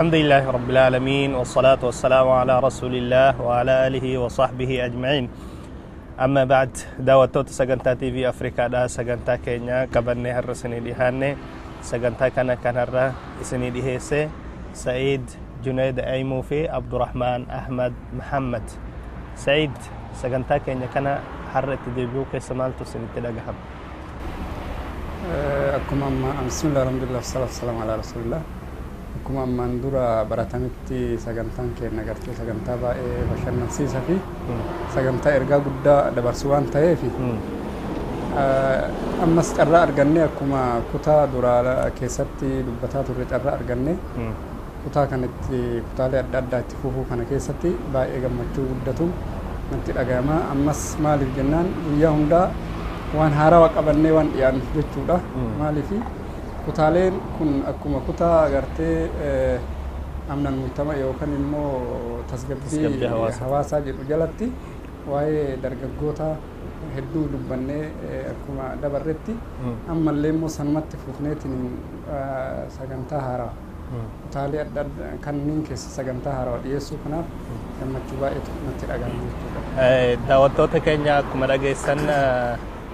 الحمد لله رب العالمين والصلاة والسلام على رسول الله وعلى آله وصحبه أجمعين. أما بعد، daawwattoota sagantaa TV Afrikaadhaa, sagantaa keenya qabannee har'a isinii dhihaanne. Sagantaa kana kan har'a isinii dhiheesse Sa'iid Junayd Aymuu fi Abdurrahmaan Ahmad Muhammad. Sa'iid, sagantaa keenya kana har'a itti deebi'uu keessa maaltu isinitti dhagahama? Akkuma amma, bismillah, alhamdulillah, wasalaatu wasalaamu ala rasulillah. Akkuma ammaan dura baratametti, sagantaan keenya gartee sagantaa baay'ee bashannansiisaa fi sagantaa ergaa guddaa dabarsu waan ta'eef, ammas carraa arganne, akkuma kutaa duraa keessatti dubbataa turre, carraa arganne kutaa kanatti kutaalee adda addaa itti fufuu kana keessatti baay'ee gammachuu guddatu natti dhagahama. Ammas maaliif jennaan, guyyaa hundaa waan haarawaa qabannee waan dhiyaannuuf jechuudha. Maaliif, kutaaleen kun akkuma kutaa gartee amnan mujtama yookaan immoo tasgabbii hawaasaa jedhu jalatti waa'ee dargaggoota hedduu dubbannee akkuma dabarretti, ammallee immoo sanumatti fufneetiin sagantaa haarawaa kutaalee adda addaa kanneen keessa sagantaa haarawaa dhiyeessuu kanaaf gammachuu baay'eetu natti dhagahama jechuudha. Daawwattoota keenya, akkuma dhageessan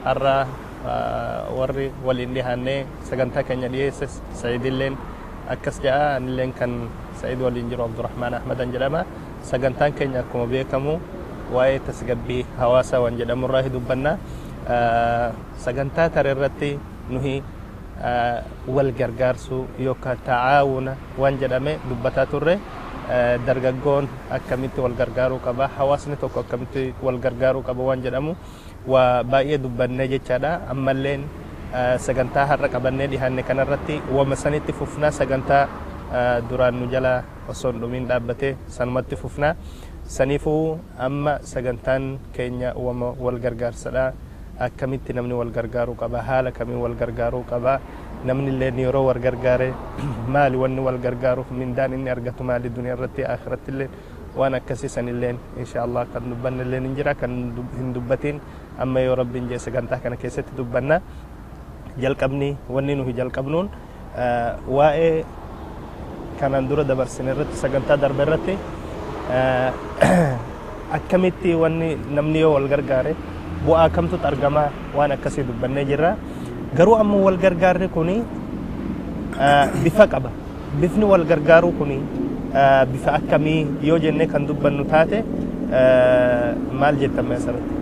har'a warri waliin dhihaannee sagantaa keenya dhiyeesse Sa'iidilleen akkas jedha, anilleen kan Sa'iid waliin jiru Abdurrahmaan Ahmadan jedhama. Sagantaan keenya akkuma beekamu waa'ee tasgabbii hawaasaa waan jedhamurraa dubbanna. Sagantaa tare irratti nuhi wal gargaarsuu yookaan tacaawuna waan jedhame dubbataa turre. Dargaggoon akkamitti wal gargaaruu qaba, hawaasni tokko akkamitti wal gargaaruu qaba waan jedhamu waa baay'ee dubbannee jechaadha. Ammalleen sagantaa har'a qabannee dhihaanne kanarratti wama sanitti fufnaa, sagantaa duraan nu jala osoo hin dhumin dhaabbate sanumatti fufnaa. Saniifuu amma sagantaan keenya wama wal gargaarsadha. Akkamitti namni wal gargaaruu qaba, haala kamiin wal gargaaruu qaba, namni illee yeroo wal gargaare maali wanni wal gargaaruuf mindaan inni argatu maali, duniyaa irratti akhiratti illee, waan akkasii san illeen insha Allah kan dubbanne illeen hin jira, kan hin dubbatin amma yoo Rabbiin jee sagantaa kana keessatti dubbanna. Jalqabni wanni nuyi jalqabnuun waa'ee kanaan dura dabarsine irratti, sagantaa darbe irratti, akkamitti wanni namni yoo wal gargaare bu'aa kamtu argamaa, waan akkasii dubbannee jirra. Garuu amma wal gargaarri kuni bifa qaba. Bifni wal gargaaruu kuni bifa akkamii yoo jennee kan dubbannu taate, maal jettan asirratti?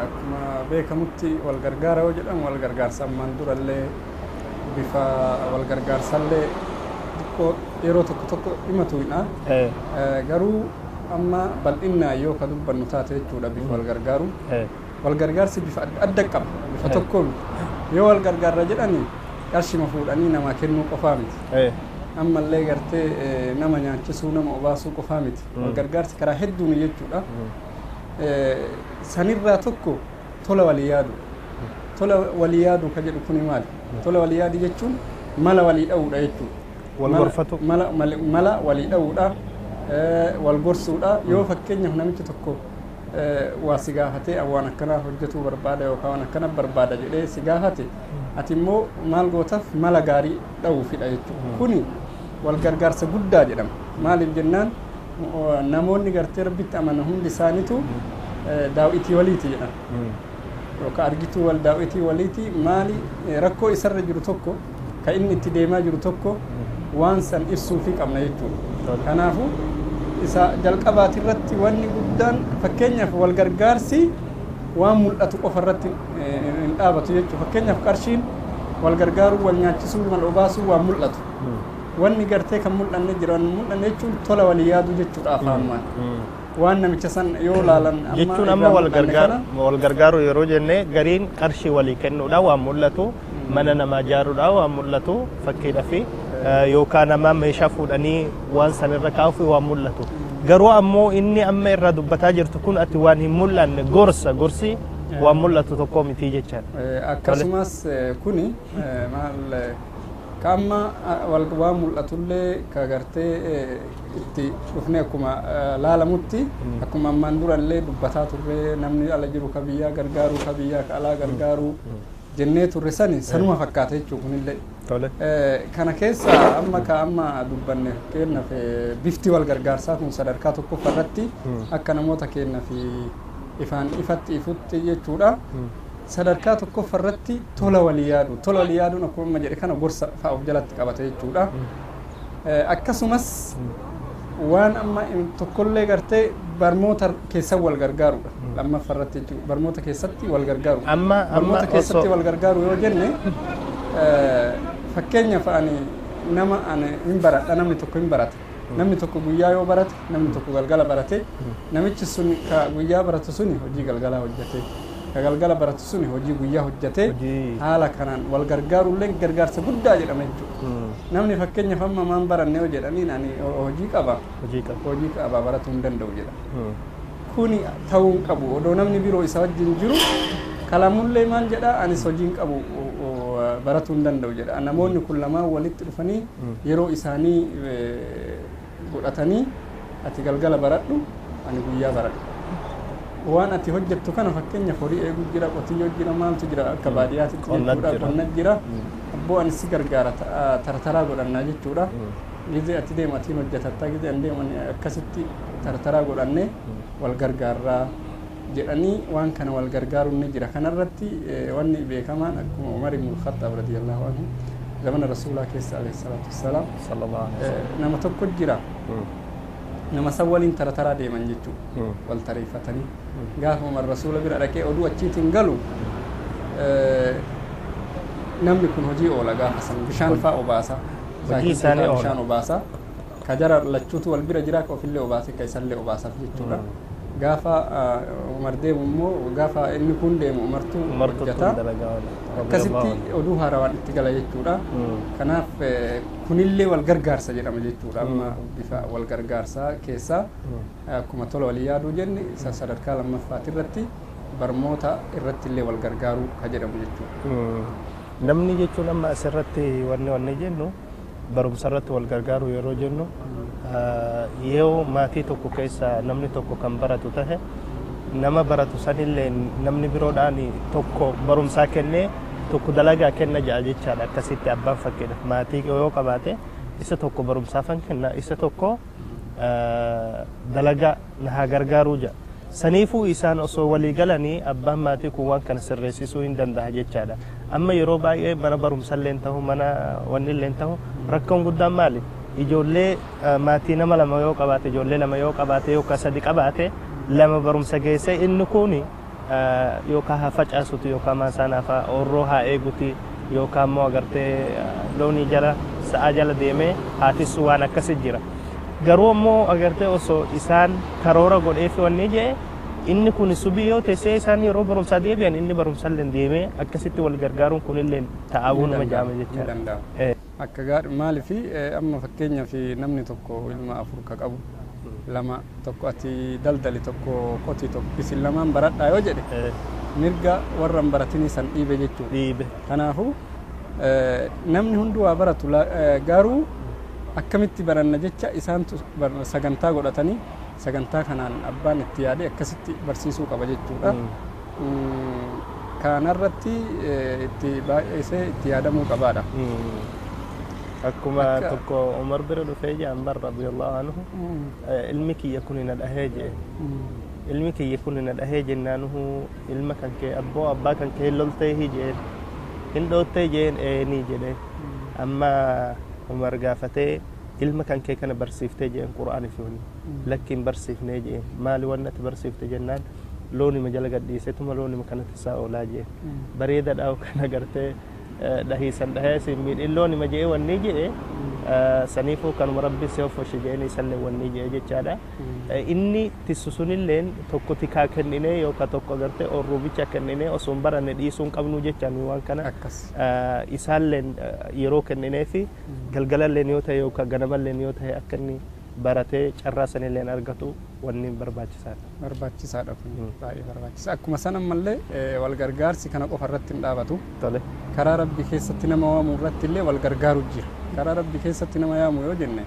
Akkuma beekamutti, wal gargaara yoo jedhamu, wal gargaarsa ammaan durallee bifa wal gargaarsallee xiqqoo yeroo tokko tokko himatu hidha. Garuu amma bal'inaan yoo ka dubbannu taate jechuudha, bifa wal gargaaru. Wal gargaarsi bifa adda adda qaba. Bifa tokkoon yoo wal gargaarra jedhani qarshima fuudhanii namaa kennuu qofaa miti. Ammallee gartee nama nyaachisuu, nama obaasuu qofaa miti. Wal gargaarsi karaa hedduun jechuudha. Sanirraa tokko tola walii yaadu. Tola walii yaadu ka jedhu kuni maali? Tola walii yaadu jechuun mala walii dha'uudha jechuudha. Wal gorfatu. Mala walii dha'uudha. Wal gorsuudha. Yoo fakkeenyaaf namichi tokko waa si gaafatee, waan akkanaa hojjetuu barbaada yookaan waan akkana barbaada jedhee si gaafate, ati immoo maal gootaaf? Mala gaarii dha'uufidha jechuudha. Kuni wal gargaarsa guddaa jedhama. Maaliif jennaan, namoonni gartee Rabbitti amanan hundi isaaniitu daaw'itii waliiti jedhan. Yookaan argituu wal daaw'itii waliiti. Maali, rakkoo isarra jiru tokko, kan inni itti deemaa jiru tokko, waan san ibsuufii qabna jechuudha. Kanaafuu isa jalqabaati irratti wanni guddaan, fakkeenyaaf, wal gargaarsi waan mul'atu qofa irratti hin dhaabatu jechuudha. Fakkeenyaaf, qarshiin wal gargaaruu, wal nyaachisuu, wal obaasuu waan mul'atu. Wanni gartee kan mul'anne jira. Wanni mul'anne jechuun tola walii yaaduu jechuudha afaanumaan. Waan namicha san yoo laalan jechuun amma wal gargaaru yeroo jenne gariin qarshii walii kennuudha waan mul'atu, mana namaa ijaaruudha waan mul'atu fakkiidhaaf, yookaan nama meeshaa fuudhanii waan sanirra kaa'uuf waan mul'atu. Garuu ammoo inni amma irraa dubbataa jirtu kun ati waan hin mul'anne gorsa, gorsi waan mul'atu tokko miti jechaadha. Akkasumas kuni maal ka amma waan mul'atullee ka gartee itti dhufnee akkuma laalamutti, akkuma ammaan durallee dubbataa turre, namni ala jiru ka biyyaa gargaaru, ka biyyaa ka alaa gargaaru jennee turre sani sanuma fakkaata jechuu kunillee. Kana keessa amma ka amma dubbanne keennaaf bifti wal gargaarsaa kun sadarkaa tokkoffaa irratti akka namoota keennaaf ifaan ifatti ifutti jechuudha. Sadarkaa tokkoffaa irratti tola walii yaadu. Tola walii yaaduun akkuma amma jedhe kana gorsa fa'a of jalatti qabate jechuudha. Akkasumas waan amma tokkollee gartee barnoota keessa wal gargaarudha. Lammaffaa irratti jechuudha. Barnoota keessatti wal gargaaru. Amma Barnoota keessatti wal gargaaru yoo jenne, fakkeenyaaf ani nama ani hin baradha, namni tokko hin barata. Namni tokko guyyaa yoo barate, namni tokko galgala barate, namichi sun ka guyyaa baratu suni hojii galgalaa hojjete, ka galgala baratu suni hojii guyyaa hojjete, haala kanaan wal gargaaruullee gargaarsa guddaa jedhama jechuudha. Namni fakkeenyaaf amma maan baranne yoo jedhaniin, ani hojii qaba, hojii qaba, baratuu hin danda'u jedha. Kuni ta'uu hin qabu. Odoo namni biroo isa wajjin jiru kalamullee maal jedha, anis hojii hin qabu, baratuu hin danda'u jedha. Namoonni kun lamaan walitti dhufanii yeroo isaanii godhatanii, ati galgala baradhu, ani guyyaa baradhu. Waan ati hojjettu kana, fakkeenyaaf horii eeguu jira, qotiyyoo jira, maaltu jira akka baadiyyaatitti jechuudha, qonna jira. Abboo ani si gargaara, tartaraa godhannaa jechuudha. Gizee ati deemu atiin hojjetatta, gizee ani deemu akkasitti tartaraa godhannee wal gargaarraa jedhanii waan kana wal gargaaruun ni jira. Kanarratti wanni beekamaan akkuma Umar ibn Khattaab radiyallahu anhu zamana Rasuulaa keessa alayhi salaatu wassalaam nama tokko jira. Nama san waliin tarataraa deeman jechuudha. Wal tareeffatanii. Gaafa Umar Rasuula bira dhaqee oduu achiitiin galu, namni kun hojii oola gaafa san bishaan faa obaasa. Bishaan obaasa. Ka jara lachuutu wal bira jira, ka ofillee obaase, ka isallee obaasaaf jechuudha. Gaafa Umar deemu immoo, gaafa inni kun deemu Umartu hojjeta. Akkasitti oduu haarawaan itti gala jechuudha. Kanaaf kunillee wal gargaarsa jedhama jechuudha. Amma bifa wal gargaarsaa keessaa akkuma tola walii yaaduu jenne, isa sadarkaa lammaffaati irratti barmoota irratti illee wal gargaaruu ka jedhamu jechuudha. Namni jechuun amma asirratti wanni jennu, barumsa irratti wal gargaaru yeroo jennu, yoo maatii tokko keessa namni tokko kan baratu tahe, nama baratu sanillee namni biroodhaan tokko barumsaa kennee tokko dalagaa kenna ja'a jechaadha. Akkasitti abbaan fakkeedhaaf maatii yoo qabaate, isa tokko barumsaafan kenna, isa tokko dalagaa na haa gargaaruu ja'a. Saniifuu isaan osoo walii galanii abbaan maatii kun waan kana sirreessisuu hin danda'a jechaadha. Amma yeroo baay'ee mana barumsallee ta'u, mana wanni illee ta'u, rakkoon guddaan maali? Ijoollee maatii nama lama yoo qabaate, ijoollee lama yoo qabaate yookaan sadi qabaate, lama barumsa geessee inni kun yookaan haa facaasuti, yookaan maasaan haa orroo haa eeguti, yookaan immoo agartee loonii jala sa'aa jala deemee haatissu, waan akkasi jira. Garuu ammoo agartee osoo isaan karoora godheef wanni jee inni kun subii yoo teessee isaan yeroo barumsaa deebi'an inni barumsallee deemee akkasitti wal gargaaruun kunillee ta'aawuu nama jaama jechaadha. Akka gaadhi maaliif amma fakkeenyaaf namni tokko ilma afur ka qabu, lama tokko ati daldali, tokko qoti, tokko isin lamaan baradhaa yoo jedhe, mirga warra hin baratinii san dhiibe jechuudha. Dhiibe. Kanaafuu namni hundi waa baratu, garuu akkamitti baranna jecha isaantu sagantaa godhatanii sagantaa kanaan abbaan itti yaade akkasitti barsiisuu qaba jechuudha. Kanarratti itti baay'isee itti yaadamuu qabaadha. Akkuma tokko Umar bira dhufee jedhan bar radiyallahu anhu, ilmi kiyya kun na dhahee jedhe. Ilmi kiyya kun na dhahee jennaanuhu, ilma kan kee abboo abbaa kan kee loltee jeen, hin dhoottee jeen, eenii jedhe. Amma Umar gaafatee, ilma kan kee kana barsiiftee jeen Qura'aanii fi wanni, lakki hin barsiifnee jeen. Maali wanni ati barsiifte jennaan, loonima jala gadhiisetuma loonima kanatti isaa oolaa jeen. Bareeda dhaawu kana gartee dhahiisan dhahee si miidhin loonima jee wanni jedhe. Saniifuu kanuma rabbi si ofoshi jeeni isallee wanni jee jechaadha. Inni tissu sunilleen tokko tikaa kenninee yookaan tokko agartee orruu bicha kenninee osoo hin baranne dhiisuu hin qabnu jechaan waan kana. Akkas. Isaalleen yeroo kenninee fi galgalalleen yoo ta'e yookaan ganamalleen yoo ta'e akka inni baratee carraa sanilleen argatu wanni barbaachisaadha. Barbaachisaadha kun, baay'ee barbaachisa. Akkuma san ammallee wal gargaarsi kana qofa irratti hin dhaabatu. Tole. Karaa rabbi keessatti nama waamuu irratti illee wal gargaaru jira. Karaa rabbi keessatti nama yaamu yoo jenne,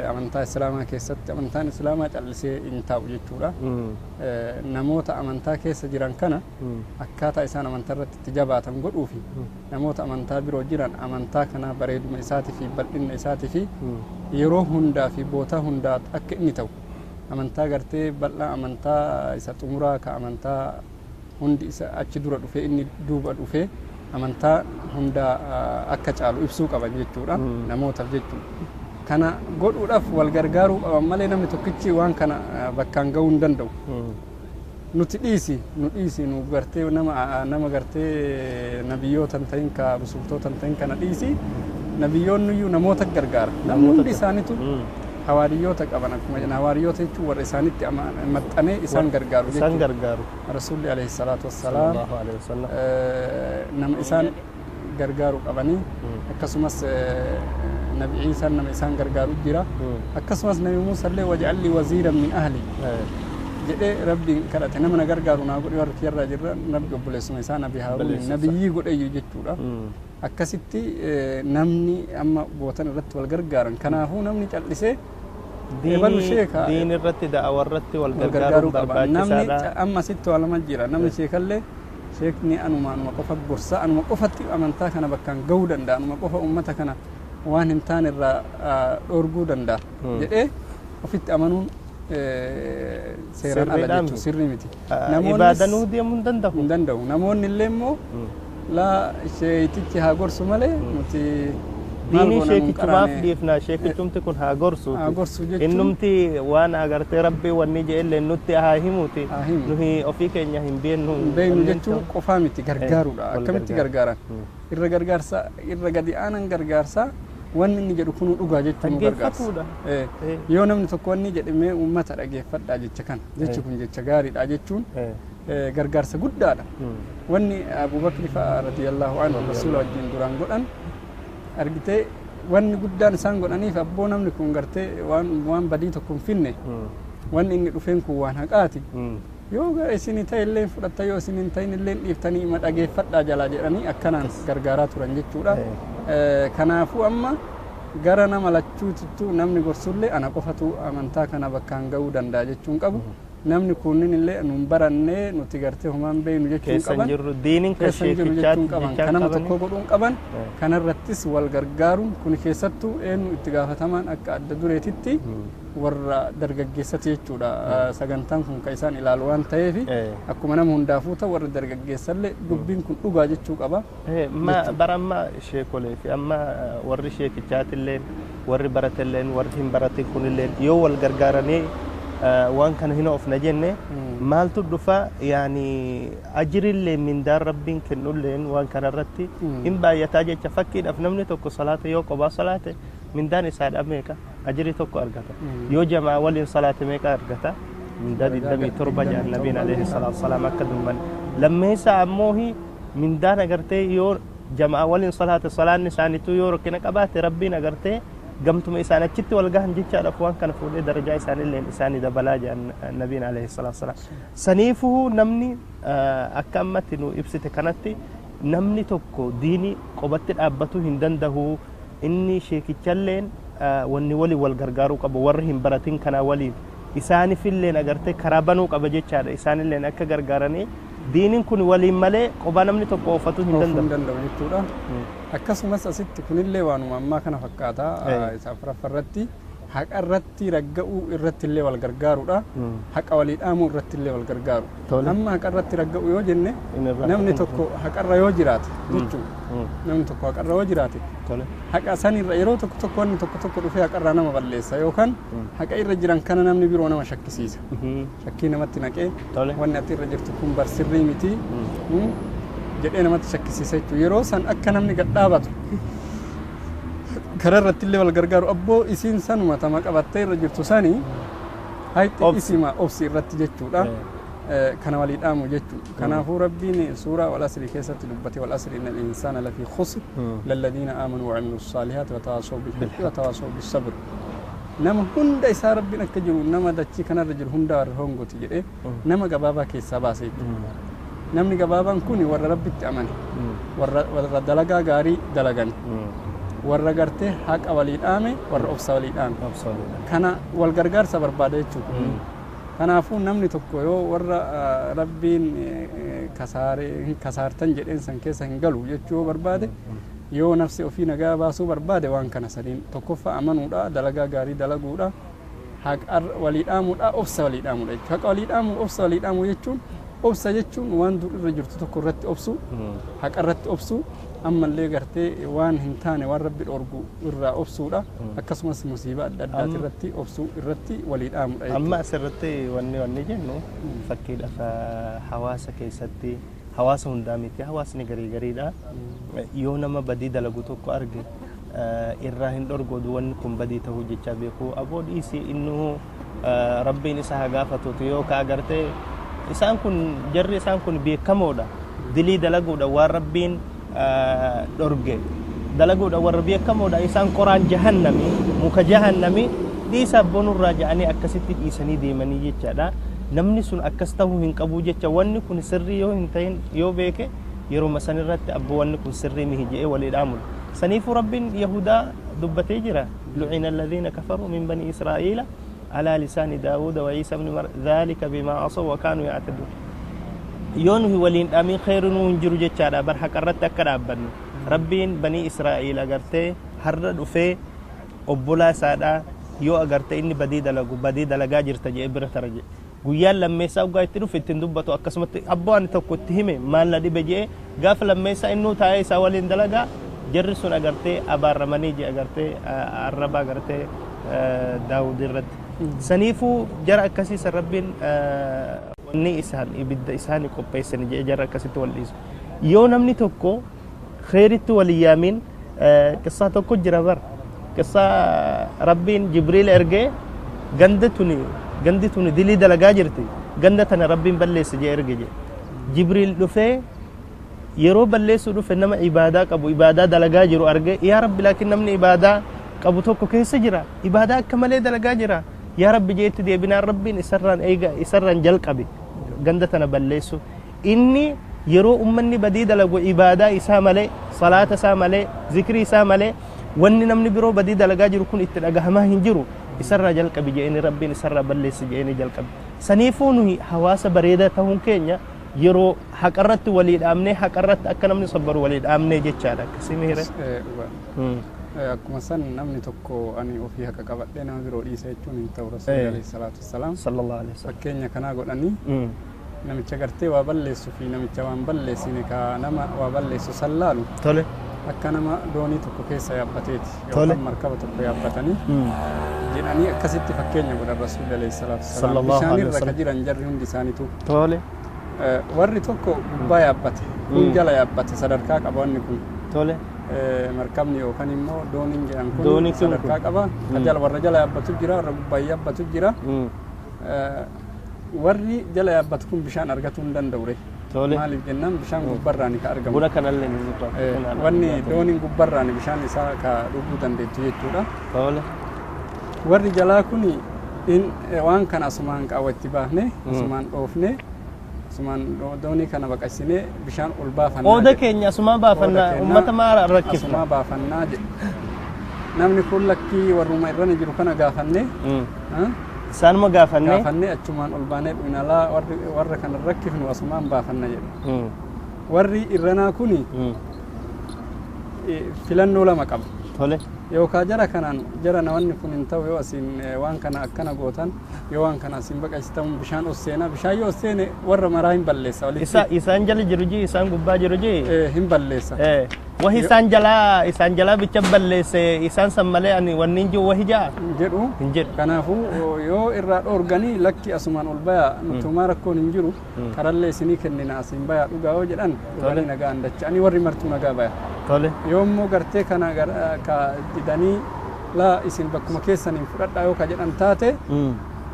amantaa islaamaa keessatti amantaan islaamaa callisee hin taa'u jechuudha. Namoota amantaa keessa jiran kana akkaataa isaan amantaa irratti itti jabaatan godhuu fi namoota amantaa biroo jiran amantaa kana bareeduma isaatii fi bal'inna isaatii fi yeroo hundaa fi bootaa hundaa akka inni ta'u, amantaa gartee bal'aa, amantaa isa xumuraa, ka amantaa hundi isa achi dura dhufee inni duuba dhufee amantaa hundaa akka caalu ibsuu qaban jechuudha namootaaf jechuudha. Kana godhuudhaaf wal gargaaruu qaban malee namni tokkichi waan kana bakkaan gahuu hin danda'u. Nuti dhiisi, nu dhiisi, nu gartee nama gartee nabiyyoota hin ta'in, ka rusultoota hin ta'in kana dhiisi, nabiyyoonni iyyuu namoota gargaara. Namni hundi isaaniitu hawaariyyoota qaban. Akkuma jenna, hawaariyyoota jechuun warra isaanitti maxxanee isaan gargaaru Isaan jechuudha. gargaaru. Rasuulli alayhi salaatu wassalaam Sallallahu alaihi wasallam. Nama isaan gargaaru qabanii, akkasumas nabi Iisaan nama isaan gargaaru jira. Akkasumas nabi Muusallee "واجعل لي وزيرا من أهلي" jedhee rabbiin kadhate, nama na gargaaru naa godhe, warra kiyyarraa jirra. Rabbi obboleessuma isaa nabi Haaruun Obboleessa isaa. Nabiyyii godheeyyu jechuudha. Akkasitti namni amma bootan irratti wal gargaaran. Kanaafuu namni callisee ebalu sheeka Diin irratti, da'awa irratti wal wal gargaaruun gargaaruu qaba. Namni barbaachisaadha. Amma sitti waa lama jira. Namni sheekallee sheekni anuma qofa gorsa, anuma qofatti amantaa kana bakkaan gahuu danda'a, anuma qofa ummata kana waan hin taane irraa dhoorguu danda'a jedhee ofitti amanuun seeraan ala Sirriidhaa jechuudha, miti. Sirrii miti. Ibaadanuu deemuu hin danda'u. Hin danda'u. Namoonni illee immoo laa, sheetichi haa gorsu malee nuti maal Diinii goona, nuun sheekichumaaf qaraane. dhiifna, sheekichumti kun haa gorsuuti. Haa gorsu jechuun Innumti waan agartee rabbii wanni je'ellee nutti haa himuuti. Haa himu. Nuhi ofii keenya hin beeknu. Hin beeknu Wanneen jechuun ta'u. Qofaa miti, gargaaruudha. Wal Akkamitti gargaara. gargaaran? Irra gargaarsa irra gadi aanan gargaarsa, wanni inni jedhu kunuu dhugaa jechuun nu gargaarsa. Dhaggeeffatuudha. Yoo namni tokko wanni jedhe, mee uummata dhageeffadhaa jecha kana, jechi kun jecha gaariidha jechuun gargaarsa guddaadha. Wanni Abubakri fa'a رضي الله عنه rasuula wajjin duraan godhan argitee, wanni guddaan isaan godhaniif, abboo namni kun gartee waan badii tokko hin finne, wanni inni dhufeen kun waan haqaati. Yoo isin ta'e illee fudhatta, yoo isin hin ta'in illee dhiiftanii ima dhageeffadhaa jalaa jedhanii akkanaan gargaaraa turan jechuudha. Kanaafuu amma gara nama lachuutittuu namni gorsullee ana qofatu amantaa kana bakkaan gahuu danda'a jechuun qabu. Namni kunnin illee nun barannee, nuti gartee homaan beeynu jechuun Keessan qaban. jirru, diiniin kan Keessan jiru sheekichaati jechuun qaban. jechaan Kan nama qabanii. tokko godhuun qaban. Kanarrattis wal gargaaruun kun keessattuu eenyu itti gaafatamaan akka adda dureetitti warra dargaggeessati jechuudha. Sagantaan kun kan isaan ilaalu waan ta'eef, akkuma nama hundaafuu ta'u, warra dargaggeessallee dubbiin kun dhugaa jechuu qaba. Ma bara amma sheekolee fi amma warri sheekichaatilleen, warri baratelleen, warri hin baratin kunilleen yoo wal gargaaranii waan kana hin oofna jenne, maaltu dhufa? Yaani ajirillee mindaan rabbiin kennulleen waan kana irratti hin baay'ataa jecha. Fakkiidhaaf namni tokko salaata yoo qobaa salaate mindaan isaadha meeqa? Ajirii tokko argata. Yoo jamaa waliin salaate meeqa argata? Mindaa 27 jedhan nabiin عليه الصلاة والسلام. Akka dumman lammeessa ammoo mindaan agartee yoo jamaa waliin salaate, salaanni isaaniitu yoo rakkina qabaate, rabbiin agartee gamtuma isaan achitti wal gahan jechaadhaaf waan kana fuudhee darajaa isaaniilleen isaanii dabalaa jedhan nabiin عليه الصلاة والسلام. Saniifuu namni akka ammatti nu ibsite kanatti namni tokko diinii qobatti dhaabbatuu hin danda'u. Inni sheekichalleen wanni waliin wal gargaaruu qabu, warri hin baratin kana waliin isaanifilleen agartee karaa banuu qaba jechaadha, isaanilleen akka gargaaranii diiniin kun waliin malee qobaa namni tokko oofatu hin Oofuu hin danda'u. Danda'u jechuudha. Akkasumas asitti kunillee waanuma ammaa kana fakkaata. Isa afuraffaa irratti haqa irratti ragga'uu irratti illee wal gargaaruudha. Haqa walii dhaamuu irratti illee wal gargaaru. Amma haqa irratti ragga'u yoo jenne, namni tokko haqarra yoo jiraate jechuudha. Namni tokko haqarra yoo jiraate, haqa sanirra yeroo tokko tokko wanni tokko tokko dhufee haqarraa nama balleessa yookaan haqa irra jiran kana namni biroo nama shakkisiisa. Shakkii namatti naqee, wanni ati irra jirtu kun bar sirrii miti jedhee namatti shakkisiisa jechuudha. Yeroo san akka namni gad dhaabatu Karaa irratti illee wal gargaaru abboo isiin sanuma tama qabattee irra jirtu sanii hayxi isima obsi irratti jechuudha. Kana walii dhaamu jechuudha. Kanaafuu Rabbiin suuraa wal asrii keessatti dubbate wal asri innal insaana lafii khusr lalladhiina aamanuu wa amilu saalihaati wa tawaasaw bilhaqqi wa tawaasaw bissabr. Nama hunda isaa Rabbiin akka jiru nama dachii kanarra jiru hunda warra hongoti jedhee nama gabaabaa keessaa baase jechuudha. Namni gabaabaan kun warra Rabbitti amane, warra dalagaa gaarii dalagan, warra gartee haqa walii dhaame, warra obsa walii dhaame. Kana wal gargaarsa barbaada jechuudha. Kanaafuu namni tokko yoo warra Rabbiin kasaartan jedheen san keessa hin galu jechuu yoo barbaade yoo nafsi ofii nagaa baasuu barbaade waan kana sadiin tokkoffaa amanuudha, dalagaa gaarii dalaguudha, haqa walii dhaamuudha, obsa walii dhaamuudha jechuudha. Haqa walii dhaamuu, obsa walii dhaamuu jechuun obsa jechuun waan dur irra jirtu tokko irratti obsu, haqa irratti obsu, ammallee gartee waan hin taane waan Rabbi dhorgu irraa obsuudha. Akkasumas musiibaa adda addaati irratti obsuu irratti walii dhaamuudha. Amma asirratti wanni jennu fakkiidhaaf hawaasa keessatti hawaasa hundaa miti hawaasni garii gariidha. Yoo nama badii dalagu tokko arge irraa hin dhorgu wanni kun badii ta'uu jecha beeku aboo dhiisii innuu Rabbiin isa haa gaafatuuti yoo ka agartee isaan kun jarri isaan kun beekamoodha dilii dalaguudha waan Rabbiin dhorge dalaguudha warra beekamoodha isaan qoraan jahannami muka jahannami dhiisa abboonurraa ja'anii akkasitti dhiisanii deemanii jechaadha. Namni sun akkas ta'uu hin qabu jecha wanni kun sirrii yoo hin ta'in yoo beeke yeroo san irratti abboo wanni kun sirrii mihi je'ee walii dhaamudha. Saniifuu Rabbiin Yahudaa dubbatee jira. Lu'ina alladhiina kafaruu min bani Israa'iila alaa lisaani Daawuda wa Iisa ibni Maryam dhaalika bimaa asaw wa kaanuu ya'taduun. Yoo nuyi waliin dhaamin khayri nuu hin jiru jechaadha bar haqa irratti akka dhaabbannu. Rabbiin banii Israa'iil agartee har'a dhufee obbolaa isaadhaa yoo agartee inni badii dalagu badii dalagaa jirta jedhee bira tara jedhe. Guyyaan lammeessaa dhugaa itti dhufe ittiin dubbatu akkasumatti abboo ani tokko itti hime maal na dhibe jedhee gaafa lammeessaa innuu taa'ee isaa waliin dalagaa jarri sun agartee abaarramanii jedhe agartee arraba agartee Daawud irratti. Saniifuu jara akkasii san Rabbiin wanni isaan ibidda isaanii qopheessani jedhe jara akkasitti wal dhiisu. Yoo namni tokko khayritti wal yaamin qissaa tokko jira bar. Qissaa Rabbiin Jibriil ergee ganda tuni dilii dalagaa jirti ganda tana Rabbiin balleesse jedhe erge jedhe. Jibriil dhufee yeroo balleessuu dhufe nama ibaadaa qabu ibaadaa dalagaa jiru arge yaa Rabbi laakiin namni ibaadaa qabu tokko keessa jira ibaadaa akka malee dalagaa jira yaa Rabbi jeetti deebinaan Rabbiin isarraan eega isarraan jalqabe ganda tana balleessu inni yeroo ummanni badii dalagu ibaadaa isaa malee salaata isaa malee zikrii isaa malee wanni namni biroo badii dalagaa jiru kun itti dhagahamaa hin jiru isarraa jalqabi je'eni Rabbiin isarraa balleessi je'eni jalqabe. Saniifuu nuyi hawaasa bareedaa ta'uun keenya yeroo haqarratti walii dhaamnee haqarratti akka namni sabbaru walii dhaamnee jechaadha akkasii miire. Akkuma san namni tokko ani ofii haqa qabadhee nama biroo dhiisa jechuun hin ta'u Rasuulli alayhi salaatu wassalaam. Sallallahu alaihi wasallam. Fakkeenya kanaa godhanii namicha gartee waa balleessu fi namicha waan balleessine ka nama waa balleessu san laalu. Tole. Akka nama doonii tokko keessa yaabbateeti yookaan markaba tokko yaabbatanii jedhanii akkasitti fakkeenya godhan Rasuulli alayhi salaatu wassalaam. Bishaanirra ka jiran jarri hundi isaaniitu. Tole. Warri tokko gubbaa yaabbate kun jala yaabbate sadarkaa qaba wanni kun. Tole. Markabni yookaan immoo dooniin jedhan kun sadarkaa qaba. Warra jala yaabbatu jira warra gubbaa yaabbatu jira. Warri jala yaabbatu kun bishaan argatuu hin danda'u re. Maaliif jennaan bishaan gubbarraani ka argamu. Buna kanallee ni jira. Wanni dooniin gubbarraani bishaan isaa ka dhuguu dandeettu jechuudha. Tole. Warri jalaa kun waan kana asumaan qaawwa itti baafne asumaan dhoofne asumaan doonii kana baqaqsinee bishaan ol baafannaa. Qooda keenya asumaan baafannaa uummata maara rakkifna. Asumaa baafannaa jedhe. Namni kun lakkii warruma irra jiru kana gaafannee. Isaanuma gaafannee. Gaafannee achumaan ol baanee dhuyinalaa warra kana rakkifnu asumaan baafanna jedhe. Warri irranaa kuni filannoo lama qaba. Tole. Yookaan jara kanaan jara namoonni kun hin ta'u yoo asiin waan kana akkana gootan yoo waan kana asiin baqaqsitan bishaan ol seenaa bishaan yoo seene warra maraa hin balleessa walitti. Isaan jala jiru jii isaan gubbaa jiru jii. Hin balleessa. Wahi isaan jalaa bicha balleesse isaan san malee ani wanni hin jiru wahi ja'a. Jedhu. Hin jedhu. Kanaafuu yoo irraa dhoorganii lakki asumaan ol bayaa nutumaa rakkoon hin jiru karallee isinii kennina asiin bayaa dhugaa yoo jedhan dhuganii nagaa dacha'anii warri martuu nagaa baya. Tole. Yoo immoo gartee kana ka Didanii laa isin bakkuma keessaniin fudhadhaa yoo ka jedhan taate,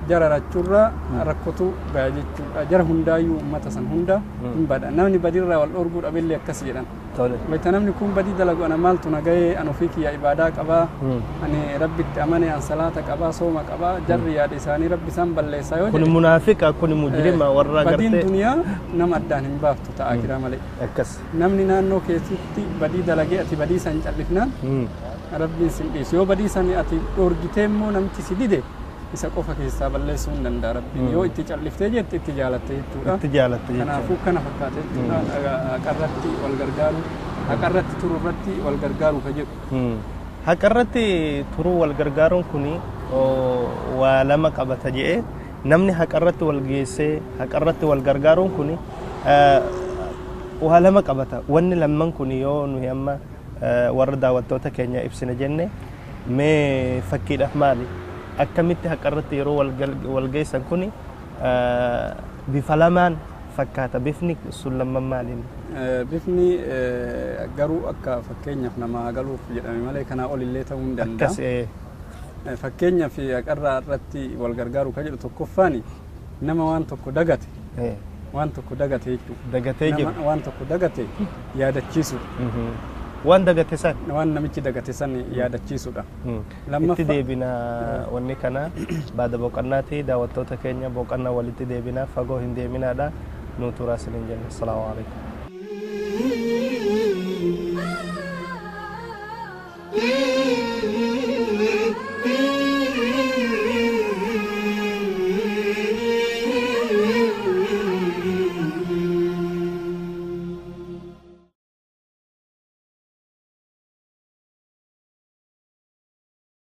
jara rachuurraa rakkotu baya jechuudha. Jara hundaayyuu uummata san hunda hin bada. Namni badiirraa wal dhorguu dhabillee akkas jedhan. Wayita namni kun badii dalagu, ana maaltu na gahee, an ofii kiyya ibaadaa qabaa, ani Rabbitti amane, an salaata qabaa, sooma qabaa, jarri yaada isaanii Rabbi isaan balleessaa yoo Kun jedhe, munaafiqa, kun mujrima warra badiin gartee duniyaa nama addaan hin baaftu ta'a akiraa malee. Namni naannoo keessatti badii dalagee ati badii san callifnaan Rabbiin sin dhiisu. Yoo badii san ati dhorgitee immoo namti si dide, isa qofa keessaa balleessuu hin danda'a Rabbiin. Yoo itti calliftee jette, itti jaalatte jechuudha. Itti jaalatte jechuudha. Kanaafuu kana fakkaata jechuudha. Haqarratti wal gargaaru, haqarratti turu irratti wal gargaaru ka jedhu. Haqa irratti turuu wal gargaaruun kuni waa lama qabata jedhee, namni haqa irratti wal geessee haqa irratti wal gargaaruun kuni waa lama qabata. Wanni lamman kuni yoo nuyi amma warra daawwattoota keenya ibsina jenne, mee fakkiidhaaf maali? Akkamitti haqa irratti yeroo wal geessan kuni bifa lamaan fakkaata? Bifni sun lamman maaliin? Bifni garuu akka fakkeenyaaf namaa galuuf jedhame malee kanaa olillee ta'uu hin danda'a. Akkas. Fakkeenyaaf haqarraa irratti wal gargaaru ka jedhu tokkoffaani nama waan tokko dagate, waan tokko dagate jechuudha. Dagatee jiru. Nama waan tokko dagate yaadachiisuudha. Waan dagate san. Waan namichi dagate san yaadachiisuudha. Itti deebina wanni kana baada boqonnaati. Daawwattoota keenya, boqonnaa walitti deebina, fagoo hin deeminaadha, nu turaa isiniin jenna. Assalaamu alaikum.